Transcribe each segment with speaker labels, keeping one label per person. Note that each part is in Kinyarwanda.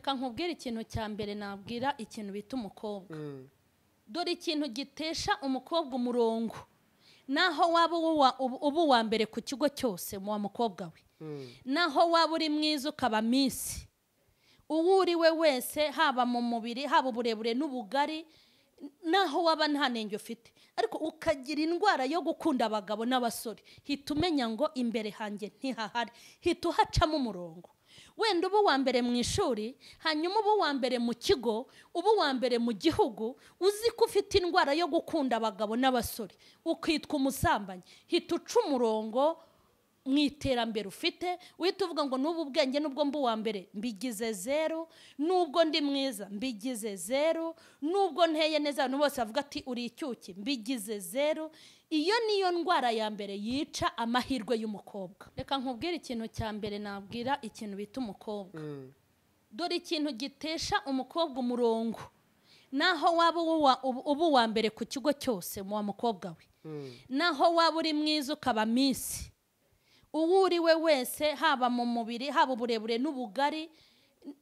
Speaker 1: Reka nkubwire ikintu cya mbere nabwira ikintu bita umukobwa. Dore ikintu gitesha umukobwa umurongo. Naho waba ubu wa mbere ku kigo cyose wa mukobwa we. Naho waba uri mwiza ukaba miss. Uwo uri we wese haba mu mubiri haba uburebure n'ubugari naho waba nta nenge ufite ariko ukagira indwara yo gukunda abagabo n'abasore hita umenya ngo imbere hanjye ntihahari hita uhacamo umurongo. Wenda ubu wa mbere mu ishuri hanyuma ubu wa mbere mu kigo ubu wa mbere mu gihugu uzi ko ufite indwara yo gukunda abagabo n'abasore ukitwa umusambanyi hita uca umurongo mu iterambere ufite uhita uvuga ngo n'ubu ubwenge nubwo mbu wa mbere mbigize zero nubwo ndi mwiza mbigize zero nubwo nteye neza abantu bose bavuga ati uri icyuki mbigize zero. Iyo niyo ndwara ya mbere yica amahirwe y'umukobwa. Reka nkubwire ikintu cya mbere nabwira ikintu bita umukobwa. Dore ikintu gitesha umukobwa umurongo. Naho waba ubu wa mbere ku kigo cyose wa mukobwa we. Naho waba uri mwiza ukaba miss. Uwo uri we wese haba mu mubiri haba uburebure n'ubugari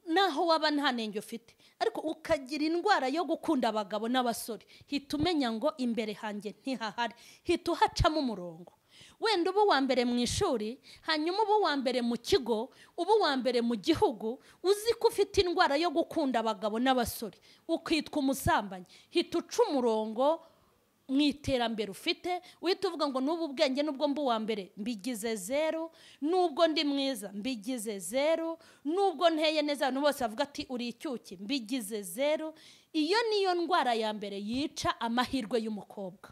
Speaker 1: naho waba nta nenge ufite ariko ukagira indwara yo gukunda abagabo n'abasore hita umenya ngo imbere hanjye ntihahari hita uhacamo umurongo. Wenda ubu wa mbere mu ishuri hanyuma ubu wa mbere mu kigo ubu wa mbere mu gihugu uzi ko ufite indwara yo gukunda abagabo n'abasore ukitwa umusambanyi hita uca umurongo mu iterambere ufite uhita uvuga ngo n'ubu ubwenge nubwo mbu wa mbere mbigize zero nubwo ndi mwiza mbigize zero nubwo nteye neza abantu bose bavuga ati uri icyuki mbigize zero. Iyo niyo ndwara ya mbere yica amahirwe y'umukobwa.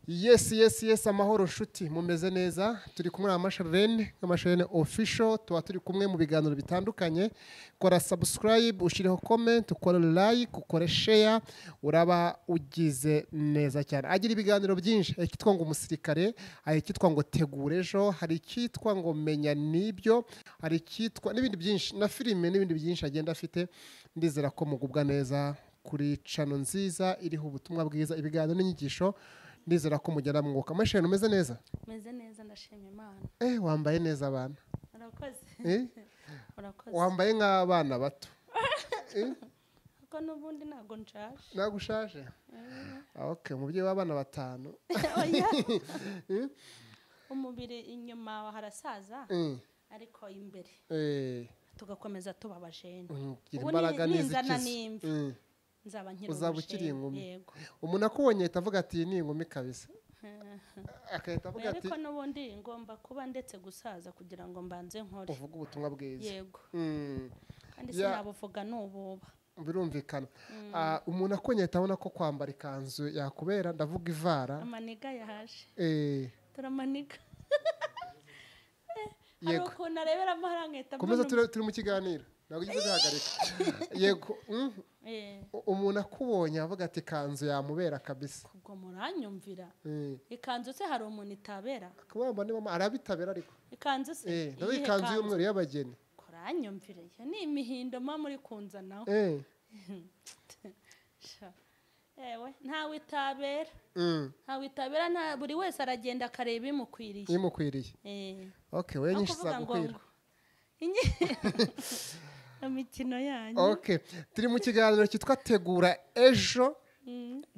Speaker 2: Yes yes yes, amahoro nshuti, mumeze neza. Turi kumwe na Masharene, Masharene official, tuba turi kumwe mu biganiro bitandukanye. Kora subscribe, ushireho comment, ukore like, ukore share, uraba ugize neza cyane. Agira ibiganiro byinshi, ikitwa ngo umusirikare, hari ikitwa ngo tegure ejo, hari ikitwa ngo menya nibyo, hari ikitwa n'ibindi byinshi na filime n'ibindi byinshi agenda afite. Ndizera ko mugubwa neza kuri channel nziza iriho ubutumwa bwiza, ibiganiro n'inyigisho. Ndizera ko mugera mwuka. Masharene, umeze neza?
Speaker 1: Meze neza, ndashima Imana.
Speaker 2: Wambaye neza abana.
Speaker 1: Urakoze. Urakoze.
Speaker 2: Wambaye nk'abana bato.
Speaker 1: Ko nubundi ntago nshaje.
Speaker 2: Ntago ushaje? Okay, umubyeyi w'abana batanu.
Speaker 1: Oya. Umubiri inyuma harasaza ariko imbere. Tugakomeza tuba abajene.
Speaker 2: Imbaraga n'izikiza.
Speaker 1: Nzaba nkiri
Speaker 2: uzaba ukiri inkumi. Umuntu akubonye ahita avuga ati ni inkumi kabisa. Akahita avuga ati
Speaker 1: ariko n'ubundi ngomba kuba ndetse gusaza kugira ngo mbanze nkore.
Speaker 2: Uvuga ubutumwa bwiza.
Speaker 1: Yego. Kandi sinabuvuga n'ububa.
Speaker 2: Birumvikana. Umuntu akubonye ahita abona ko kwambara ikanzu yakubera, ndavuga ivara.
Speaker 1: Amaniga yahaje. Turamaniga. Yego. Ariko narebera amaharangeta.
Speaker 2: Komeza turi mu kiganiro. Ntabwo ugeze uhagarika. Yego. Umuntu akubonye avuga ati ikanzu yamubera kabisa.
Speaker 1: Ubwo muranyumvira. Ikanzu se hari umuntu itabera?
Speaker 2: Kubamba ni mama arabitabera ariko.
Speaker 1: Ikanzu se?
Speaker 2: Ndavuga ikanzu y'umweru y'abageni.
Speaker 1: Kuranyumvira. Iyo ni imihindo mama muri kunzanaho. Ewe ntawe itabera. Ntawe itabera, nta buri wese aragenda akareba imukwiriye.
Speaker 2: Imukwiriye. Okay, we nyinshi zagukwira.
Speaker 1: Imikino yanyu.
Speaker 2: Okay, turi mu kiganiro cyitwa tegura ejo,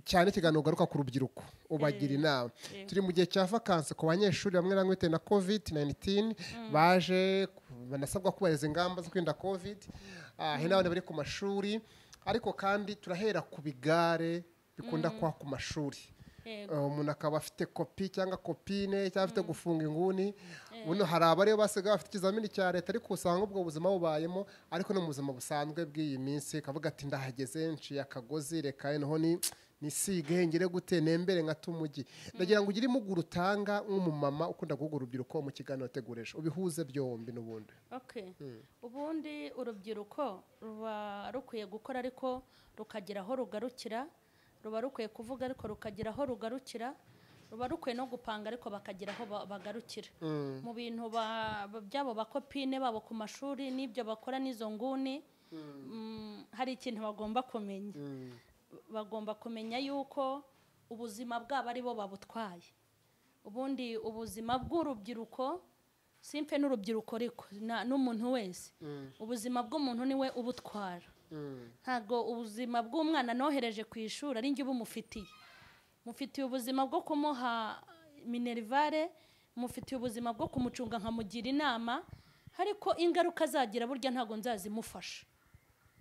Speaker 2: cyane ikiganiro ugaruka ku rubyiruko ubagira inama. Turi mu gihe cya vacances ku banyeshuri bamwe na bamwe na COVID-19 baje banasabwa kubahiriza ingamba zo kwirinda COVID. Hari n'abandi bari ku mashuri, ariko kandi turahera ku bigare bikunda kwa ku mashuri. Umuntu akaba afite kopi cyangwa kopine cyangwa afite gufunga inguni. Uno hari abari basigaye bafite ikizamini cya leta ariko usanga ubwo buzima bubayemo, ariko no mu buzima busanzwe bw'iyi minsi kavuga ati ndahageze nciye akagozi reka noho ni nisige ngire gute nembere nka tumugi. Ndagira ngo ugire imuguru utanga nk'umumama ukunda guhugura urubyiruko mu kiganiro teguresha ubihuze byombi n'ubundi.
Speaker 1: Okay. Ubundi urubyiruko ruba rukwiye gukora ariko rukagira aho rugarukira, ruba rukwiye kuvuga ariko rukagira aho rugarukira, ruba rukwiye no gupanga ariko bakagira aho bagarukira. Mu bintu byabo bakopine babo ku mashuri n'ibyo bakora n'izo nguni, hari ikintu bagomba kumenya. Bagomba kumenya yuko ubuzima bwabo ari bo babutwaye. Ubundi ubuzima bw'urubyiruko Simpe n'urubyiruko ariko n'umuntu wese. Ubuzima bw'umuntu niwe ubutwara. Ntabwo ubuzima bw'umwana nohereje ku ishuri ari njye ubumufitiye. Mufitiye ubuzima bwo kumuha minerivare, mufitiye ubuzima bwo kumucunga nkamugira inama, ariko ingaruka azagira burya ntabwo nzazimufasha.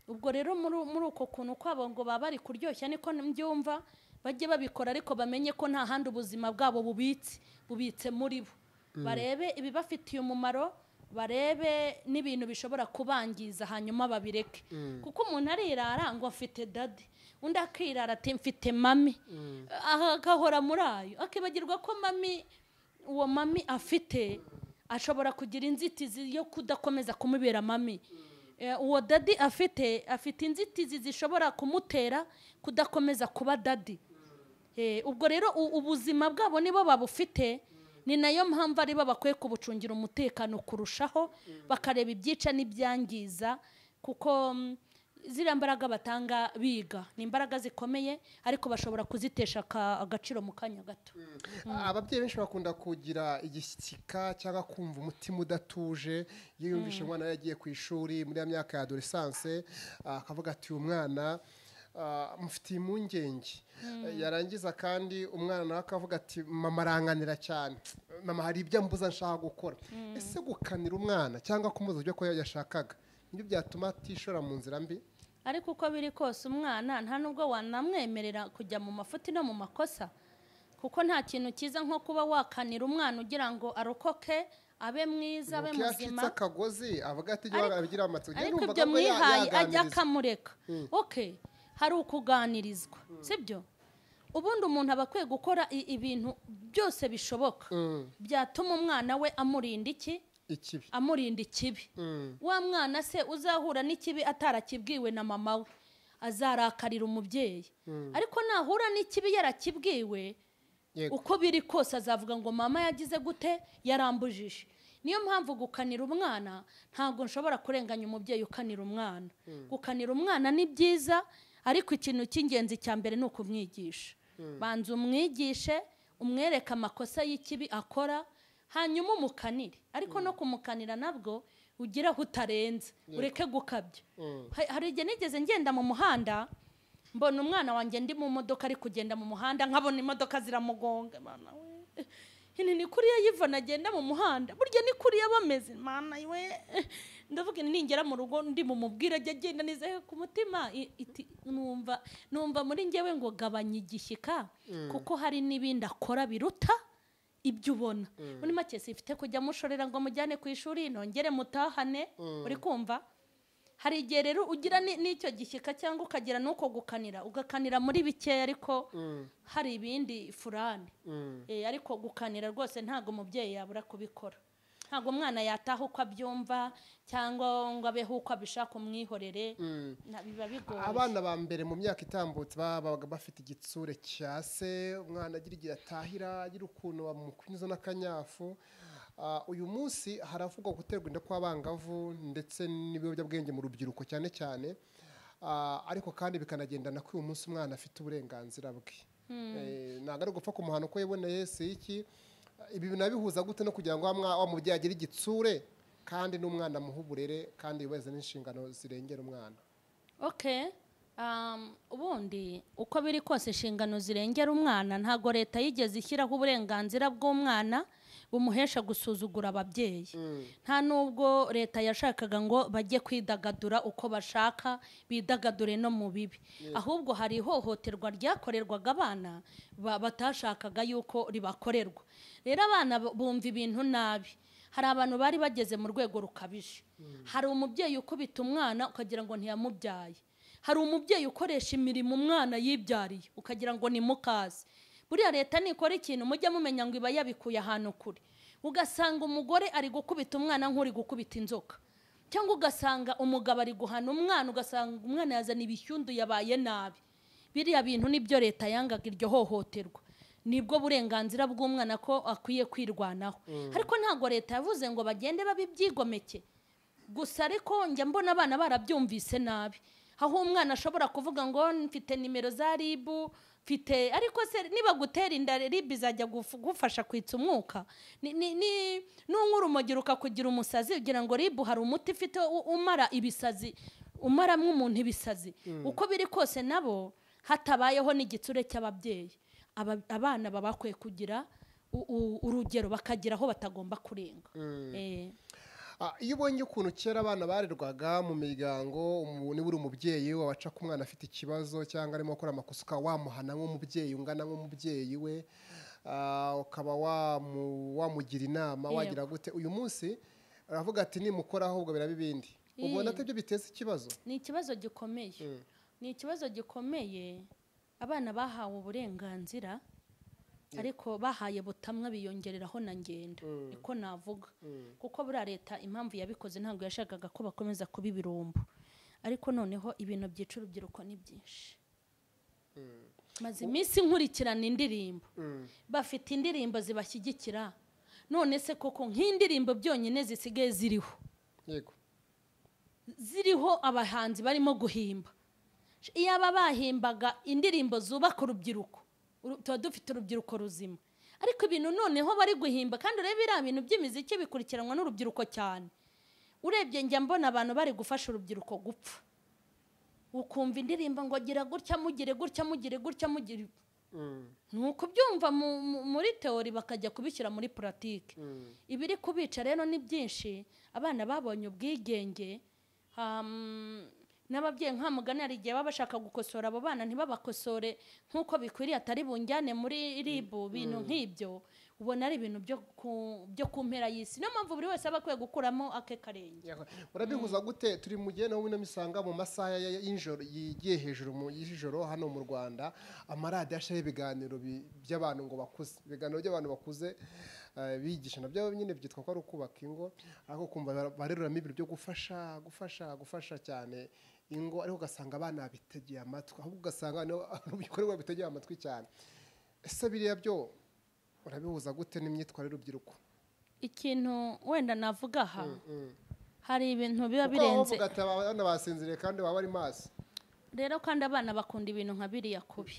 Speaker 1: Ubwo rero muri uko kuntu kwabo ngo baba bari kuryoshya niko mbyumva, bajye babikora ariko bamenye ko nta handi ubuzima bwabo bubitse muri bo. Barebe ibibafitiye umumaro, barebe n'ibintu bishobora kubangiza hanyuma babireke. Kuko umuntu arirara ngo afite daddy, undi akirara ati mfite mami, agahora muri ayo, akibagirwa ko mami uwo mami afite ashobora kugira inzitizi yo kudakomeza kumubera mami. Uwo daddy afite inzitizi zishobora kumutera kudakomeza kuba daddy. Ubwo rero ubuzima bwabo nibo babufite, ni nayo mpamvu ari bo bakwiye kubucungira umutekano kurushaho, bakareba ibyica n'ibyangiza, kuko ziriya mbaraga batanga biga ni imbaraga zikomeye, ariko bashobora kuzitesha agaciro mu kanya gato.
Speaker 2: Ababyeyi benshi bakunda kugira igishyika cyangwa kumva umutima udatuje iyo yumvishe umwana yagiye ku ishuri muri ya myaka ya adolescence, akavuga ati uyu mwana mufitiye impungenge. Yarangiza kandi umwana nawe akavuga ati mama aranganira cyane, mama hari ibyo ambuza nshaka gukora. Ese gukanira umwana cyangwa kumubuza ibyo yashakaga nibyo byatuma atishora mu nzira mbi?
Speaker 1: Ariko uko biri kose umwana nta nubwo wanamwemerera kujya mu mafuti no mu makosa, kuko nta kintu cyiza nko kuba wakanira umwana ugira ngo arokoke, abe mwiza, abe muzima.
Speaker 2: Akagozi avuga ati abigira amatsiko,
Speaker 1: ariko ibyo mwihaye ajya akamureka. Okay, hari ukuganirizwa, sibyo? Ubundi umuntu aba akwiye gukora ibintu byose bishoboka byatuma umwana we amurinda iki?
Speaker 2: Ikibi.
Speaker 1: Amurinda ikibi. Wa mwana se uzahura n'ikibi atarakibwiwe na mama we, azarakarira umubyeyi. Ariko nahura n'ikibi yarakibwiwe, uko biri kose azavuga ngo mama yagize gute, yarambujije. Niyo mpamvu gukanira umwana, ntabwo nshobora kurenganya umubyeyi ukanira umwana. Gukanira umwana ni byiza, ariko ikintu cy'ingenzi cya mbere ni ukumwigisha. Banza umwigishe, umwereke amakosa y'ikibi akora, hanyuma umukanire. Ariko no kumukanira nabwo ugira aho utarenze, ureke gukabya. Hari igihe nigeze ngenda mu muhanda, mbona umwana wanjye ndi mu modoka ari kugenda mu muhanda, nkabona imodoka ziramugonga. Mana we, ni kuriya Yvonne agenda mu muhanda, burya ni kuriya bameze. Mana we, ndavuga ningera mu rugo ndi mumubwira ajya agenda neza ku mutima, numva muri njyewe ngo gabanya igishyika, kuko hari n'ibindi akora biruta ibyo ubona. Muri make sifite kujya mushorera ngo mujyane ku ishuri nongere mutahane, uri kumva? Hari igihe rero ugira n'icyo gishyika cyangwa ukagira nuko gukanira, ugakanira muri bikeya, ariko hari ibindi furani. Ariko gukanira rwose ntago umubyeyi yabura kubikora. Ntago umwana yataha uko abyumva cyangwa ngo abeho uko abishaka umwihorere, biba bigoye.
Speaker 2: Abana ba mbere mu myaka itambutse babaga bafite igitsure cya se, umwana agira igihe atahira, agira ukuntu bamukunyuza n'akanyafu. Uyu munsi haravugwa guterwa inda kw'abangavu ndetse n'ibiyobyabwenge mu rubyiruko cyane cyane, ariko kandi bikanagendana ko uyu munsi umwana afite uburenganzira bwe. Ntabwo ari gupfa kumuhana uko yiboneye, si iki. Ibi binabihuza gute no kugira ngo wa mubyeyi agire igitsure kandi n'umwana amuhe uburere kandi yubahirize n'inshingano zirengera umwana?
Speaker 1: Okay. Ubundi uko biri kose inshingano zirengera umwana, ntago leta yigeze ishyiraho uburenganzira bw'umwana bumuhesha gusuzugura ababyeyi. Nta nubwo leta yashakaga ngo bajye kwidagadura uko bashaka, bidagadure no mu bibi. Ahubwo hari ihohoterwa ryakorerwaga abana batashakaga yuko ribakorerwa. Rero abana bumva ibintu nabi. Hari abantu bari bageze mu rwego rukabije. Hari umubyeyi ukubita umwana ukagira ngo ntiyamubyaye. Hari umubyeyi ukoresha imirimo umwana yibyariye ukagira ngo ni mukazi. Buriya leta nikora ikintu mujya mumenya ngo iba yabikuye ahantu kure. Ugasanga umugore ari gukubita umwana nk'uri gukubita inzoka, cyangwa ugasanga umugabo ari guhana umwana, ugasanga umwana yazana ibishyundu yabaye nabi. Biriya bintu nibyo leta yangaga, iryo hohoterwa. Nibwo burenganzira bw'umwana ko akwiye kwirwanaho. Ariko ntago leta yavuze ngo bagende babibyigomeke. Gusa ariko njya mbona abana barabyumvise nabi. Aho umwana ashobora kuvuga ngo mfite nimero za RIB, mfite, ariko se niba gutera inda RIB izajya gufasha kwitsa umwuka? Ni nunkura ukakugira umusazi, ugira ngo RIB hari umuti ifite umara ibisazi, umaramwe umuntu ibisazi. Uko biri kose nabo hatabayeho n'igitsure cy'ababyeyi, abana babakwiye kugira urugero, bakagira aho batagomba kurenga.
Speaker 2: Iyo ubonye ukuntu kera abana barerwaga mu miryango, niba uri umubyeyi wabaca ku mwana afite ikibazo cyangwa arimo gukora amakosa, ukaba wamuhana nk'umubyeyi ungana nk'umubyeyi we, ukaba wamugira inama, wagira gute. Uyu munsi aravuga ati nimukoraho ubwo biraba ibindi. Ubona ati ibyo biteza ikibazo?
Speaker 1: Ni ikibazo gikomeye. Ni ikibazo gikomeye. Abana bahawe uburenganzira, ariko bahaye butamwa biyongereraho na ngenda, niko navuga. Kuko buriya leta impamvu yabikoze ntabwo yashakaga ko bakomeza kuba ibirumbo, ariko noneho ibintu byica urubyiruko ni byinshi. Maze iminsi nkurikirana indirimbo, bafite indirimbo zibashyigikira. None se koko nk'indirimbo byonyine zisigaye ziriho,
Speaker 2: yego,
Speaker 1: ziriho abahanzi barimo guhimba. Iyo aba bahimbaga indirimbo zubaka urubyiruko, tuba dufite urubyiruko ruzima. Ariko ibintu noneho bari guhimba, kandi urebe biriya bintu by'imiziki bikurikiranwa n'urubyiruko cyane. Urebye njya mbona abantu bari gufasha urubyiruko gupfa. Ukumva indirimbo ngo gira gutya, mugire gutya, mugire gutya, mugire. Nuko byumva muri teori bakajya kubishyira muri pratique. Ibiri kubica rero ni byinshi. Abana babonye ubwigenge, n'ababyeyi nka mugani hari igihe baba bashaka gukosora abo bana ntibabakosore nk'uko bikwiriye, atari bunjyane muri RIB, bintu nk'ibyo ubona ari ibintu byo ku mpera y'isi. Niyo mpamvu buri wese aba akwiye gukuramo ake karenge.
Speaker 2: Urabihuza gute? Turi mu gihe naho bino misanga mu masaha y'ijoro yigiye hejuru mu y'ijoro hano mu Rwanda, amaradiyo ashyiraho ibiganiro by'abantu ngo bakuze, ibiganiro by'abantu bakuze bigisha, nabyo nyine byitwa ko ari ukubaka ingo, ariko kumva bareruramo ibintu byo gufasha gufasha gufasha cyane ingo, ariko ugasanga abana bitegeye amatwi, ahubwo ugasanga urubyiruko bitegeye amatwi cyane. Ese biriya byo urabihuza gute n'imyitwarire y'urubyiruko?
Speaker 1: Ikintu wenda navuga aha, hari ibintu biba birenze.
Speaker 2: Kuko abana basinziriye kandi baba bari maso.
Speaker 1: Rero kandi abana bakunda ibintu nka biriya kubi.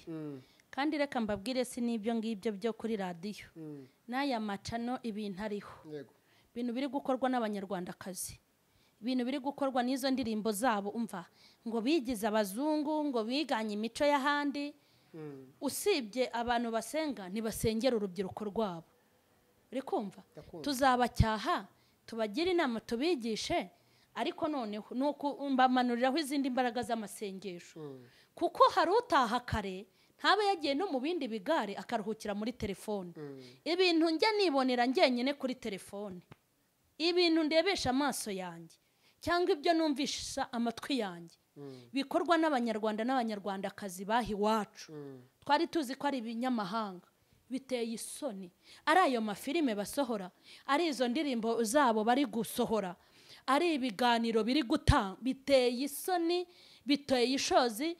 Speaker 1: Kandi reka mbabwire si n'ibyo ngibyo byo kuri radiyo, n'aya macano ibintu ariho, ibintu biri gukorwa n'abanyarwandakazi, ibintu biri gukorwa n'izo ndirimbo zabo, umva ngo bigize abazungu, ngo biganye imico y'ahandi. Usibye abantu basenga ntibasengera urubyiruko rwabo. Uri kumva? Tuzabacyaha, tubagire inama, tubigishe, ariko noneho nuko mbamanuriraho izindi mbaraga z'amasengesho. Kuko hari utaha kare ntabe yagiye no mu bindi bigare akaruhukira muri telefone. Ibintu njya nibonera njyenyine kuri telefone, ibintu ndebesha amaso yanjye cyangwa ibyo numvisha amatwi yanjye, bikorwa n'abanyarwanda n'abanyarwandakazi bahi iwacu. Twari tuzi ko ari ibinyamahanga, biteye isoni. Ari ayo mafilime basohora, ari izo ndirimbo zabo bari gusohora, ari ibiganiro biri gutanga, biteye isoni, biteye ishozi.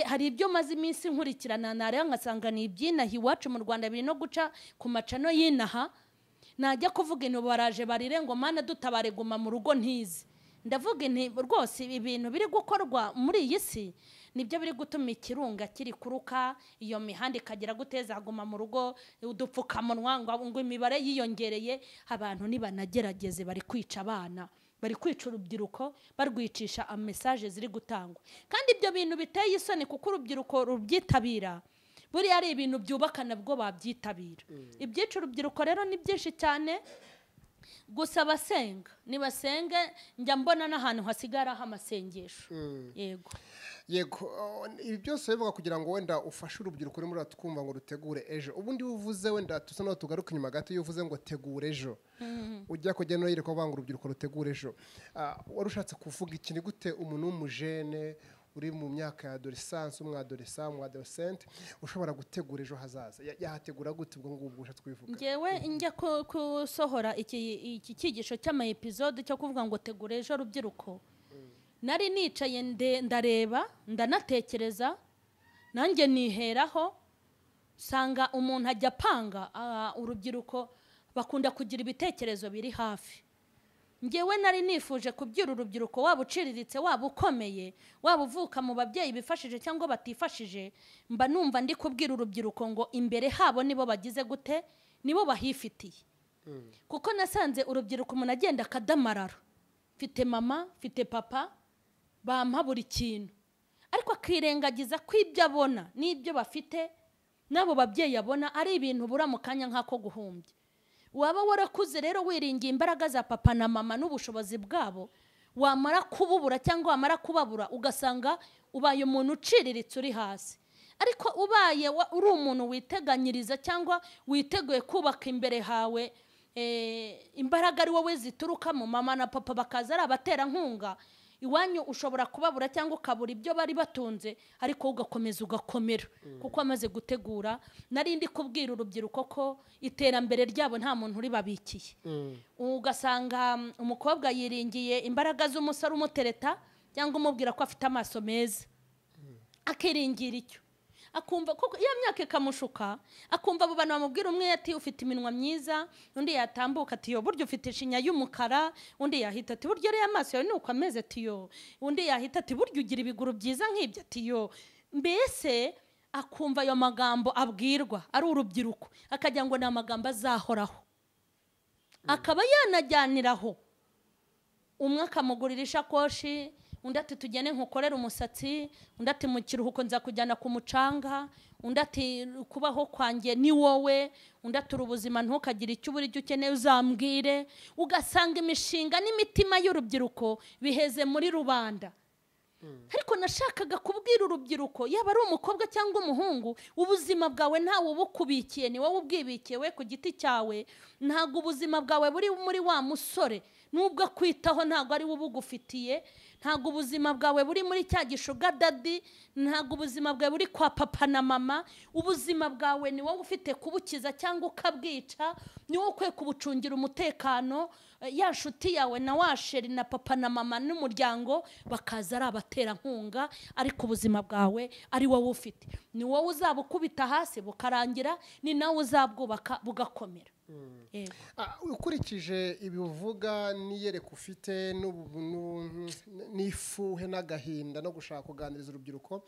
Speaker 1: Hari ibyo maze iminsi nkurikirana nareba ngasanga ni iby'inaha iwacu mu Rwanda biri no guca ku macano y'inaha. Najya kuvuga intu baraje barire ngo mana dutabare guma mu rugo ntizi. Ndavuga inti rwose ibintu biri gukorwa muri iyi si nibyo biri gutuma ikirunga kiri kuruka, iyo mihanda ikagira guteza guma mu rugo, udupfukamunwa, ngo imibare yiyongereye. Abantu nibanagerageze bari kwica abana, bari kwica urubyiruko, barwicisha message ziri gutangwa. Kandi ibyo bintu biteye isoni kuko urubyiruko rubyitabira. Buriya ari ibintu byubaka nabwo babyitabira. Ibyica urubyiruko rero ni byinshi cyane. Gusa basenga nibasenge, njya mbona n'ahantu hasigara amasengesho. Yego.
Speaker 2: Yego, ibi byose bivuga kugira ngo wenda ufashe urubyiruko ruri muri twumva ngo rutegure ejo. Ubundi uvuze wenda tusa no tugaruka inyuma gato, iyo uvuze ngo tegure ejo, ujya kujya no yereka banga urubyiruko rutegure ejo, warushatse kuvuga iki? Ni gute umuntu w'umujene uri mu myaka ya adolescence, umwadolescent, umwadolescente ushobora gutegura ejo hazaza? Yahategura gute ubwo ngubwo ushatse kubivuga?
Speaker 1: Ngewe njya kusohora iki cyigisho cy'ama episode cyo kuvuga ngo tegura ejo rubyiruko, nari nicaye ndareba, ndanatekereza, nanjye niheraho, sanga umuntu ajya panga. Urubyiruko bakunda kugira ibitekerezo biri hafi. Ngewe nari nifuje kubyira urubyiruko, waba uciriritse, waba ukomeye, waba uvuka mu babyeyi bifashije cyangwa batifashije, mba numva ndi kubwira urubyiruko ngo imbere habo nibo bagize gute, nibo bahifitiye. Kuko nasanze urubyiruko umuntu agenda akadamarara, mfite mama, mfite papa, bampa buri kintu, ariko akirengagiza ko ibyo abona n'ibyo bafite n'abo babyeyi abona ari ibintu bura mu kanya nk'ako guhumbya. Waba warakuze rero wiringiye imbaraga za papa na mama n'ubushobozi bwabo, wamara kububura cyangwa wamara kubabura ugasanga ubaye umuntu uciriritse uri hasi. Ariko ubaye uri umuntu witeganyiriza cyangwa witeguye kubaka imbere hawe, imbaraga ari wowe ziturukamo, mama na papa bakaza ari abaterankunga, iwanyu ushobora kubabura cyangwa ukabura ibyo bari batunze, ariko ugakomeza ugakomera kuko amaze gutegura. Nari ndi kubwira urubyiruko ko iterambere ryabo nta muntu uri babikiye. Ugasanga umukobwa yiringiye imbaraga z'umusore umutereta cyangwa umubwira ko afite amaso meza, akiringira icyo, akumva kuko iyo myaka ikamushuka, akumva abo bantu bamubwira, umwe ati ufite iminwa myiza, undi yatambuka ati yo buryo ufite ishinya y'umukara, undi yahita ati buryo rero amaso yawe nuko ameze ati yo, undi yahita ati buryo ugira ibiguru byiza nk'ibyo ati yo. Mbese akumva ayo magambo abwirwa ari urubyiruko, akagira ngo ni amagambo azahoraho, akaba yanajyaniraho. Umwe akamugurira ishakoshi, undi ati tugende nkukorere umusatsi, undi ati mu kiruhuko nzakujyana ku mucanga, undi ati kubaho kwanjye ni wowe, undi ati ubuzima ntukagire icyo ubura, icyo ukeneye uzambwire. Ugasanga imishinga n'imitima y'urubyiruko biheze muri rubanda. Ariko nashakaga kubwira urubyiruko, yaba ari umukobwa cyangwa umuhungu, ubuzima bwawe ntawe ubukubikiye, ni wowe ubwibikiye we ku giti cyawe. Ntabwo ubuzima bwawe buri muri wa musore, nubwo akwitaho ntabwo ari we ubugufitiye. Ntabwo ubuzima bwawe buri muri cya gishuga dadi, ntabwo ubuzima bwawe buri kwa papa na mama. Ubuzima bwawe ni wowe ufite kubukiza cyangwa ukabwica, ni wowe ukwiye kubucungira umutekano. Ya nshuti yawe na wa sheri na papa na mama n'umuryango bakaza ari abaterankunga, ariko ubuzima bwawe ari wowe ufite. Ni wowe uzabukubita hasi bukarangira, ni nawe uzabwubaka bugakomera.
Speaker 2: Ukurikije ibivuga n'iyereka ufite n'ifuhe n'agahinda no gushaka kuganiriza urubyiruko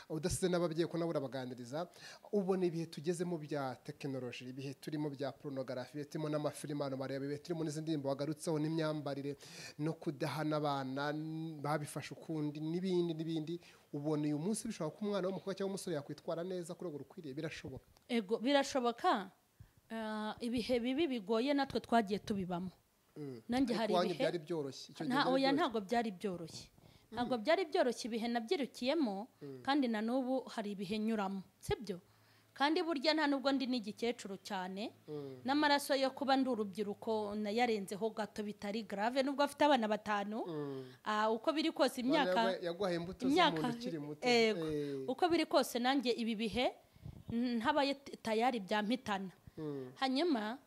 Speaker 2: udasize n'ababyeyi ko nabo urabaganiriza, ubona ibihe tugezemo bya tekinoloji, ibihe turimo bya porunogarafi, ibihe turimo n'amafilime abantu bareba, ibihe turimo n'izindi ndirimbo wagarutseho, n'imyambarire no kudahana abana babifashe ukundi n'ibindi n'ibindi, ubona uyu munsi bishobora ko umwana w'umukobwa cyangwa umusore yakwitwara neza kuri urwo rukwiriye? Birashoboka?
Speaker 1: Ego, birashoboka. Ibihe bibi bigoye natwe twagiye tubibamo. Nanjye hari ibihe
Speaker 2: byari byoroshye,
Speaker 1: oya ntabwo byari byoroshye, ntabwo byari byoroshye ibihe nabyirukiyemo, kandi na n'ubu hari ibihe nyuramo, sibyo? Kandi burya nta nubwo ndi n'igikecuru cyane, n'amaraso yo kuba ndi urubyiruko nayarenzeho gato bitari grave, nubwo afite abana 5. Uko biri kose imyaka
Speaker 2: yaguhaye imbuto z'umuntu ukiri muto.
Speaker 1: Uko biri kose nanjye ibi bihe ntabaye tayari byampitana. Hanyuma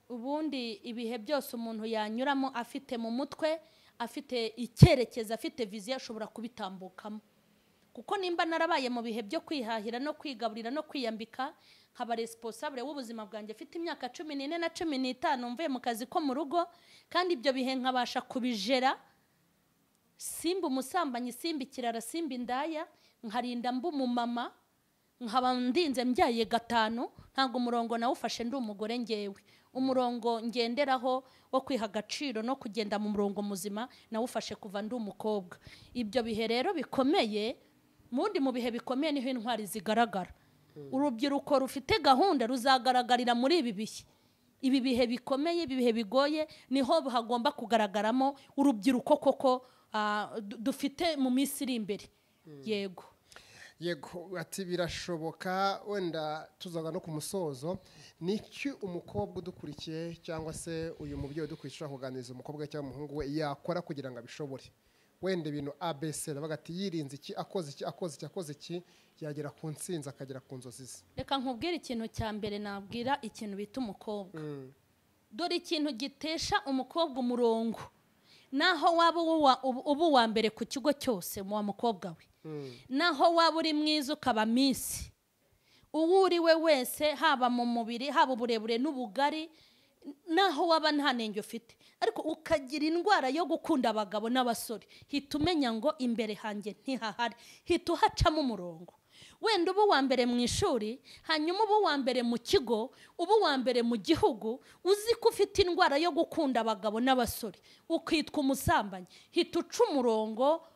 Speaker 1: ubundi ibihe byose umuntu yanyuramo afite mu mutwe, afite icyerekezo, afite viziyo, ashobora kubitambukamo. Kuko nimba narabaye mu bihe byo kwihahira no kwigaburira no kwiyambika, nkaba responsable w'ubuzima bwanjye afite imyaka 14 na 15 mvuye mu kazi ko mu rugo, kandi ibyo bihe nkabasha kubijera, simba umusambanyi, simba ikirara, simba indaya, nkarinda mba umumama, nkaba ndinze mbyaye 5. Ntabwo umurongo nawufashe ndi umugore ngewe. Umurongo ngenderaho wo kwiha agaciro no kugenda mu murongo muzima nawufashe kuva ndi umukobwa. Ibyo bihe rero bikomeye, mundi mu bihe bikomeye niho intwari zigaragara. Urubyiruko rufite gahunda ruzagaragarira muri ibi bihe. Ibi bihe bikomeye, ibi bihe bigoye, niho hagomba kugaragaramo urubyiruko koko dufite mu minsi iri imbere. Yego.
Speaker 2: Yego, ati birashoboka. Wenda tuzaga no ku musozo, niki umukobwa udukurikiye cyangwa se uyu mubyeyi udukurikiye kuganiriza umukobwa cyangwa umuhungu we yakora kugira ngo abishobore? Wenda ibintu ABC bavuga ati yirinze iki, akoze iki, akoze iki, akoze iki, yagera ku ntsinzi akagera ku nzozi ze.
Speaker 1: Reka nkubwire ikintu cya mbere nabwira ikintu bita umukobwa. Dore ikintu gitesha umukobwa umurongo, naho waba ubu wa mbere ku kigo cyose wa mukobwa we, naho waba uri mwiza ukaba minsi, uwo uri we wese, haba mu mubiri, haba uburebure n'ubugari, naho waba nta nenge ufite, Ariko ukagira indwara yo gukunda abagabo n'abasore, hita umenya ngo imbere hanjye ntihahari, hita uhacamo umurongo. Wenda uba uwa mbere mu ishuri, hanyuma uba uwa mbere mu kigo, uba uwa mbere mu gihugu, uzi ko ufite indwara yo gukunda abagabo n'abasore, ukitwa umusambanyi, hita uca umurongo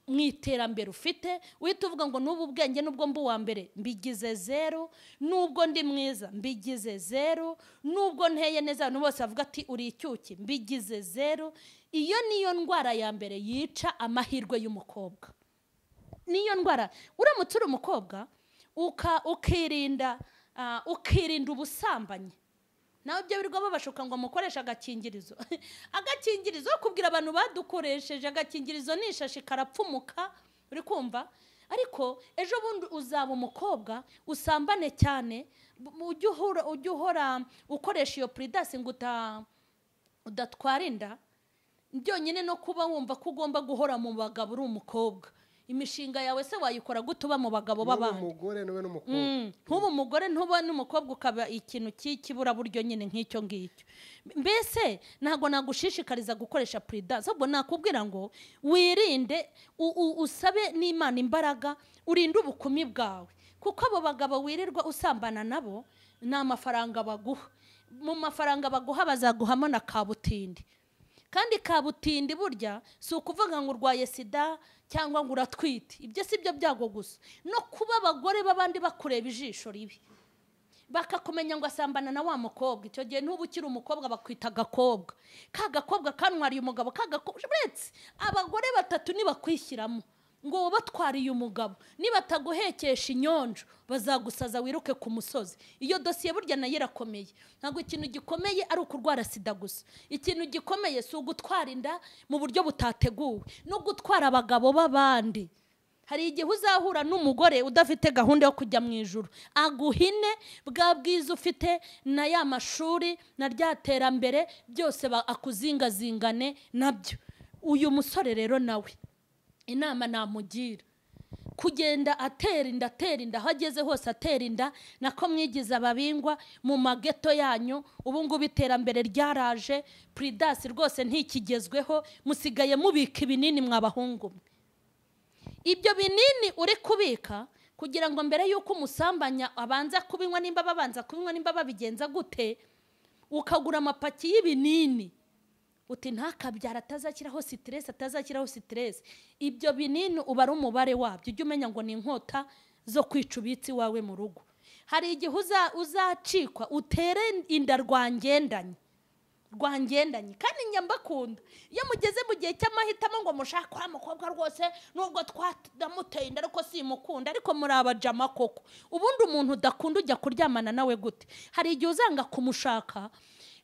Speaker 1: mu iterambere ufite, uhita uvuga ngo n'ubu ubwenge nubwo mba uwa mbere mbigize zero, nubwo ndi mwiza mbigize zero, nubwo nteye neza abantu bose bavuga ati uri icyuki mbigize zero. Iyo niyo ndwara ya mbere yica amahirwe y'umukobwa. Niyo ndwara uramutse uri umukobwa ukirinda ubusambanyi. Nawe ibyo birirwa babashuka ngo mukoreshe agakingirizo. Agakingirizo kubwira abantu badukoresheje agakingirizo ni ishashi karapfumuka, uri kumva? Ariko ejo bundi uzaba umukobwa usambane cyane, ujye uhora ukoresha iyo Prudence ngo udatwara inda, byonyine no kuba wumva ko ugomba guhora mu bagabo uri umukobwa. Imishinga yawe se wayikora gute uba mu bagabo b'abandi?
Speaker 2: Umugore nube n'umukobwa.
Speaker 1: Ntuba umugore ntuba n'umukobwa, ukaba ikintu cy'ikibura buryo nyine nk'icyo ngicyo. Mbese ntago nagushishikariza gukoresha Prudence, ahubwo nakubwira ngo wirinde, usabe n'Imana imbaraga, urinde ubukumi bwawe. Kuko abo bagabo wirirwa usambana nabo ni amafaranga baguha. Mu mafaranga baguha bazaguhamo na kabutindi. Kandi kabutindi burya si ukuvuga ngo urwaye sida cyangwa ngo uratwite, ibyo si byo byago gusa, no kuba abagore b'abandi bakureba ijisho ribi bakakumenya ngo asambana na wa mukobwa. Icyo gihe ntuba ukiri umukobwa, bakwita agakobwa. Ka gakobwa kantwariye umugabo, ka gakobwa. Uretse abagore batatu nibakwishyiramo ngo batwariye umugabo, nibataguhekesha inyonjo bazagusaza wiruke ku musozi. Iyo dosiye burya nayo irakomeye. Ntabwo ikintu gikomeye ari ukurwara sida gusa, ikintu gikomeye si ugutwara inda mu buryo butateguwe no gutwara abagabo b'abandi. Hari igihe uzahura n'umugore udafite gahunda yo kujya mu ijuru, aguhine bwa bwiza ufite na ya mashuri na rya terambere byose akuzingazingane nabyo. Uyu musore rero nawe inama namugira kugenda atera inda, aho ageze hose atera inda, nako mwigiza ababingwa mu mageto yanyu. Ubu ngubu iterambere ryaraje, Prudence rwose ntikigezweho, musigaye mubika ibinini mwabahungu. Ibyo binini uri kubika kugira ngo mbere yuko umusambanya abanza kubinywa, nimba babanza kubinywa, nimba babigenza gute, ukagura amapaki y'ibinini uti ntakabyara atazakiraho stress, atazakiraho stress. Ibyo binini ubara umubare wabyo, ujye umenya ngo ni inkota zo kwica ubitsi wawe mu rugo. Hari igihe uzacikwa utere inda rwangendanye, kandi nyambakunda iyo mugeze mu gihe cy'amahitamo ngo mushaka wa mukobwa rwose nubwo twamuteye inda ariko simukunda, ariko muri abajama koko. Ubundi umuntu udakunda ujya kuryamana nawe gute? Hari igihe uzanga kumushaka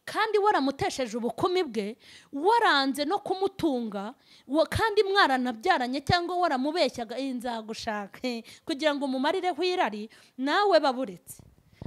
Speaker 1: kandi waramutesheje ubukumi bwe, waranze no kumutunga, kandi mwaranabyaranye cyangwa waramubeshyaga nzagushaka kugira ngo umumarireho irari, nawe baburetse.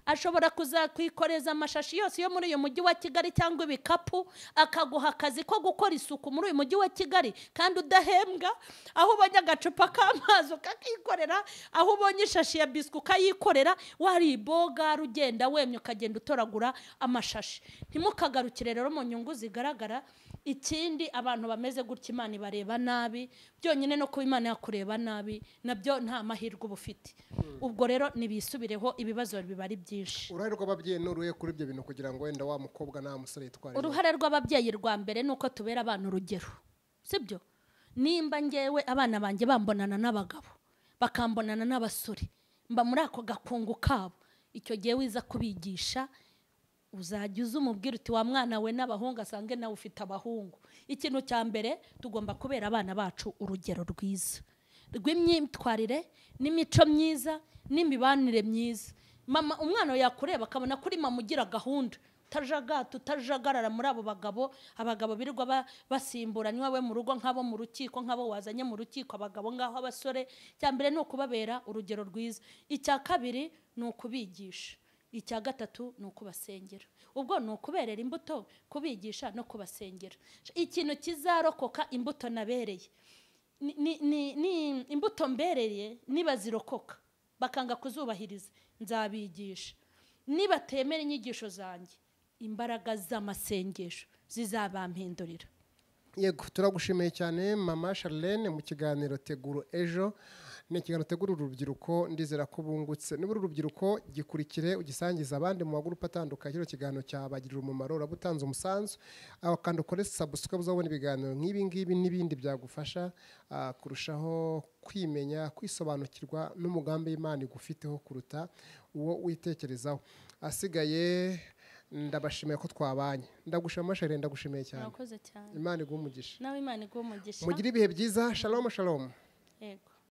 Speaker 1: Ashobora kuzakwikoreza amashashi yose yo muri uyu mujyi wa Kigali cyangwa ibikapu, akaguha akazi ko gukora isuku muri uyu mujyi wa Kigali kandi udahembwa. Aho ubonye agacupa k'amazi ukakikorera, aho ubonye ishashi ya biswi ukayikorera, wari iboga ugenda wemye ukagenda utoragura amashashi. Ntimukagarukire rero mu nyungu zigaragara. Ikindi abantu bameze gutya Imana ibareba nabi, byonyine no kuba Imana yakureba nabi nabyo nta mahirwe uba ufite. Ubwo rero nibisubireho, ibibazo biba ari byinshi.
Speaker 2: Uruhare rw'ababyeyi n'uruhe kuri ibyo bintu kugira ngo wenda wa mukobwa nta musore yitware?
Speaker 1: Uruhare rw'ababyeyi rwa mbere nuko tubera abana urugero, sibyo? Nimba ngewe abana banjye bambonana n'abagabo bakambonana n'abasore, mba muri ako gakungu kabo, icyo gihe wiza kubigisha uzajya uzumubwira uti wa mwana we n'abahungu asange nawe ufite abahungu. Ikintu cya mbere tugomba kubera abana bacu urugero rwiza rw'imyitwarire n'imico myiza n'imibanire myiza. Mama umwana yakureba akabona kuri mama ugira gahunda, utajagata utajagarara muri abo bagabo, abagabo birirwa basimburanywa we mu rugo nk'abo mu rukiko, nk'abo wazanye mu rukiko, abagabo ngaho abasore. Icya mbere ni ukubabera urugero rwiza, icya kabiri ni ukubigisha, icya gatatu ni ukubasengera. Ubwo ni ukuberera imbuto, kubigisha no kubasengera. Ikintu kizarokoka imbuto nabereye ni imbuto mbereye, nibazirokoka bakanga kuzubahiriza nzabigisha, nibatemera inyigisho zanjye imbaraga z'amasengesho Zizabampindurira.
Speaker 2: Yego, turagushimiye cyane Mama Charlene mu kiganiro Tegura Ejo. Ni ikiganiro tegura urubyiruko, ndizera ko bungutse. Niba uri urubyiruko, gikurikire ugisangize abandi mu magurupe atandukanye. Kino kiganiro cyabagirira umumaro, uraba utanze umusanzu. Aho kandi ukore subscribe, uzabona ibiganiro nk'ibi ngibi n'ibindi byagufasha kurushaho kwimenya, kwisobanukirwa n'umugambi w'Imana igufiteho kuruta uwo witekerezaho. Asigaye ndabashimiye ko twabanye. Ndagushima Charlene, ndagushimiye cyane.
Speaker 1: Murakoze cyane.
Speaker 2: Imana iguhe umugisha.
Speaker 1: Nawe Imana iguhe umugisha.
Speaker 2: Mugire ibihe byiza. Shalom shalom.
Speaker 1: Yego.